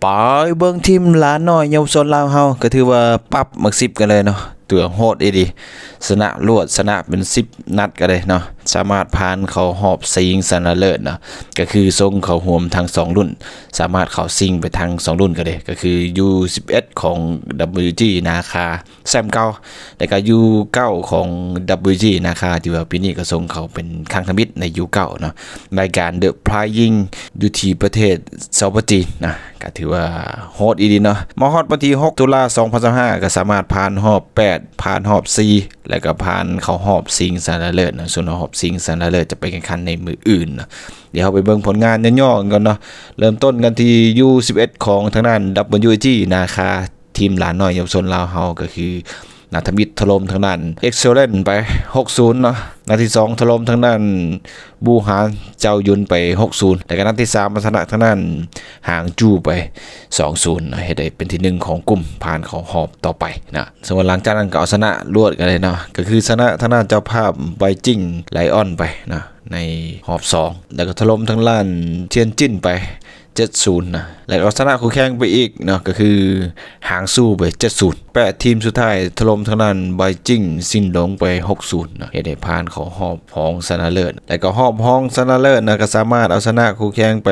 ໄປເບິ່ງທີມຫຼານນ້ອຍເຍົາວະຊົນລາວເຮົາ ກໍຖືວ່າປັບໝາກສິບກັນເລີຍເນາະ ຕົວໂຫດອີ່ຫຼີ ຊະນະລວດ ຊະນະເປັນສິບນັດກໍໄດ້ເນາະ ສາມາດຜ່ານເຂົ້າຮອບຊິງຊະນະເລີດເນາະ ກໍຄືສົ່ງເຂົ້າຮ່ວມທັງສອງລຸ້ນ ສາມາດເຂົ້າຊິງໄປທັງສອງລຸ້ນກໍໄດ້ ກໍຄື ຢູສິບເອັດ ຂອງ WG ນາຄາ ແຊ້ມເກົ່າ ແລ້ວກໍ ຢູເກົ້າ ຂອງ WG ນາຄາ ທີ່ວ່າປີນີ້ກໍສົ່ງເຂົ້າເປັນຄັ້ງທຳອິດໃນ ຢູເກົ້າ ເນາະ ລາຍການ The Flying ຢູ່ທີ່ປະເທດສປຈີນນະ ກໍຖືວ່າໂຫດອີ່ຫຼີເນາະ ມາຮອດວັນທີຫົກ ຕຸລາ ສອງພັນຊາວຫ້າ ກໍສາມາດຜ່ານຮອບແປດ ຜ່ານຮອບສີ່ ແລ້ວກໍຜ່ານເຂົ້າຮອບຊິງຊະນະເລີດເນາະ ສ່ວນຮອບຊິງຊະນະເລີດຈະໄປແຂ່ງຂັນໃນມື້ອື່ນເນາະ ດຽວເຮົາໄປເບິ່ງຜົນງານຫຍໍ້ໆກັນກ່ອນເນາະ ເລີ່ມຕົ້ນກັນທີ່ ຢູສິບເອັດ ຂອງທາງດ້ານ WG ນາຄາ ທີມຫຼານນ້ອຍເຍົາວະຊົນລາວເຮົາ ກໍຄືນັດທຳອິດຖະຫຼົ່ມທາງດ້ານ Excellence ໄປ ຫົກສູນ ເນາະ ນັດທີສອງຖະຫຼົ່ມທາງດ້ານ ບູຮານເຈົ້າຍຸນໄປ ຫົກສູນ ແລ້ວກໍນັດທີສາມມາຊະນະທາງດ້ານ ຫາງຈູໄປ ສອງສູນ ເນາະ ເຮັດໃຫ້ເປັນທີໜຶ່ງຂອງກຸ່ມ ຜ່ານເຂົ້າຮອບຕໍ່ໄປນະ ສ່ວນຫຼັງຈາກນັ້ນກໍເອົາຊະນະລວດກັນເລີຍເນາະ ກໍຄືຊະນະທາງດ້ານເຈົ້າພາບ Beijing Lion ໄປເນາະ ໃນຮອບສອງ ແລ້ວກໍຖະຫຼົ່ມທາງດ້ານ Tianjin ໄປ ເຈັດສູນ ນະ ແລ້ວກໍເອົາຊະນະຄູ່ແຂ່ງໄປອີກເນາະ ກໍຄືຫາງຊູໄປ ເຈັດສູນ ແປດທີມສຸດທ້າຍຖະຫຼົ່ມທາງດ້ານ Beijing Shinlong ໄປ ຫົກສູນ ນະ ເຮັດໃຫ້ຜ່ານເຂົ້າຮອບຮອງຊະນະເລີດ ແລ້ວກໍຮອບຮອງຊະນະເລີດນະ ກໍສາມາດເອົາຊະນະຄູ່ແຂ່ງໄປ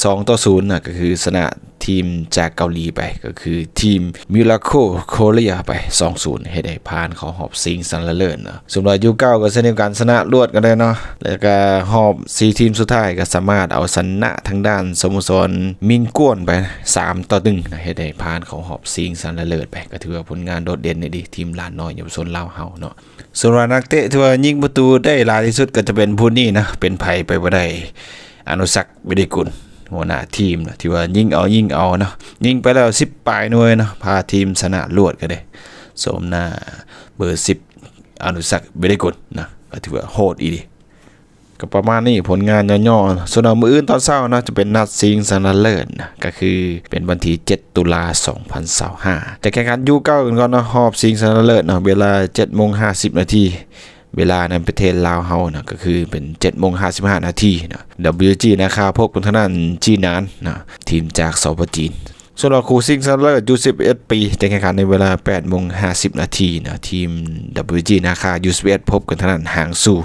ສອງຕໍ່ສູນ ນະ ກໍຄືຊະນະທີມຈາກເກົາຫຼີໄປ ກໍຄືທີມ Miracle Korea ໄປ ສອງສູນ ເຮັດໃຫ້ຜ່ານເຂົ້າຮອບຊິງຊະນະເລີດເນາະ ສ່ວນວ່າ ຢູເກົ້າ ກໍເຊັ່ນດຽວກັນ ຊະນະລວດກັນໄດ້ເນາະ ແລ້ວກໍຮອບສີ່ທີມສຸດທ້າຍກໍສາມາດເອົາຊະນະທາງດ້ານສະໂມສອນມິນກວນໄປ ສາມຕໍ່ໜຶ່ງ ນະ ເຮັດໃຫ້ຜ່ານເຂົ້າຮອບຊິງຊະນະເລີດໄປ ກໍຖືວ່າຜົນງານໂດດເດັ່ນດີ ທີມຫຼານນ້ອຍເຍົາວະຊົນລາວເຮົາເນາະ ສ່ວນວ່ານັກເຕະທີ່ວ່າຍິງປະຕູໄດ້ຫຼາຍທີ່ສຸດກໍຈະເປັນຜູ້ນີ້ນະ ເປັນໃຜໄປບໍ່ໄດ້ ອະນຸສັກ ວິໄລກຸນ ຫົວໜ້າທີມນະ ທີ່ວ່າຍິງເອົາຍິງເອົາເນາະ ຍິງໄປແລ້ວສິບປາຍໜ່ວຍເນາະ ພາທີມຊະນະລວດກໍໄດ້ ໂສມໜ້າເບີສິບ ອະນຸສັກ ວິໄລກຸນ ນະ ກໍຖືວ່າໂຫດອີ່ຫຼີ ກໍປະມານນີ້ຜົນງານຫຍໍ້ໆ ສ່ວນວ່າມື້ອື່ນຕອນເຊົ້າເນາະ ຈະເປັນນັດຊິງຊະນະເລີດນະ ກໍຄືເປັນວັນທີເຈັດ ຕຸລາ ສອງພັນຊາວຫ້າ ຈະແຂ່ງຂັນ ຢູເກົ້າ ກັນກ່ອນເນາະ ຮອບຊິງຊະນະເລີດເນາະ ເວລາເຈັດໂມງຫ້າສິບນາທີ ເວລາໃນປະເທດລາວເຮົານະ ກໍຄືເປັນເຈັດໂມງຫ້າສິບຫ້ານາທີນະ WG ນາຄາ ພົບກັບທາງດ້ານຈີນານນະ ທີມຈາກ ສປ ຈີນ ສ່ວນວ່າຄູ່ຊິງຊະນະເລີດ ຢູສິບເອັດປີ ຈະແຂ່ງຂັນໃນເວລາແປດໂມງຫ້າສິບນາທີນະ ທີມ WG ນາຄາ ຢູສິບເອັດ ພົບກັບທາງດ້ານຫາງຊູ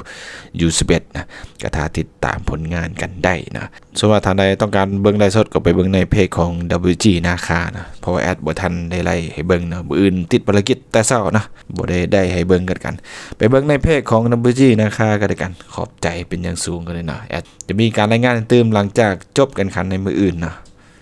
ຢູສິບເອັດນະ ກໍຖ້າຕິດຕາມຜົນງານກັນໄດ້ນະ ສ່ວນວ່າທ່ານໃດຕ້ອງການເບິ່ງໄລຟ໌ສົດ ກໍໄປເບິ່ງໃນເພຈຂອງ WG ນາຄານະ ເພາະວ່າແອດບໍ່ທັນໄດ້ໄລຟ໌ໃຫ້ເບິ່ງເນາະ ມື້ອື່ນຕິດພາລະກິດແຕ່ເຊົ້າເນາະ ບໍ່ໄດ້ໄລຟ໌ໃຫ້ເບິ່ງກັນ ໄປເບິ່ງໃນເພຈຂອງ WG ນາຄາກໍແລ້ວກັນ ຂອບໃຈເປັນຢ່າງສູງກັນເລີຍເນາະ ແອດຈະມີການລາຍງານຕື່ມຫຼັງຈາກຈົບການແຂ່ງຂັນໃນມື້ອື່ນເນາະ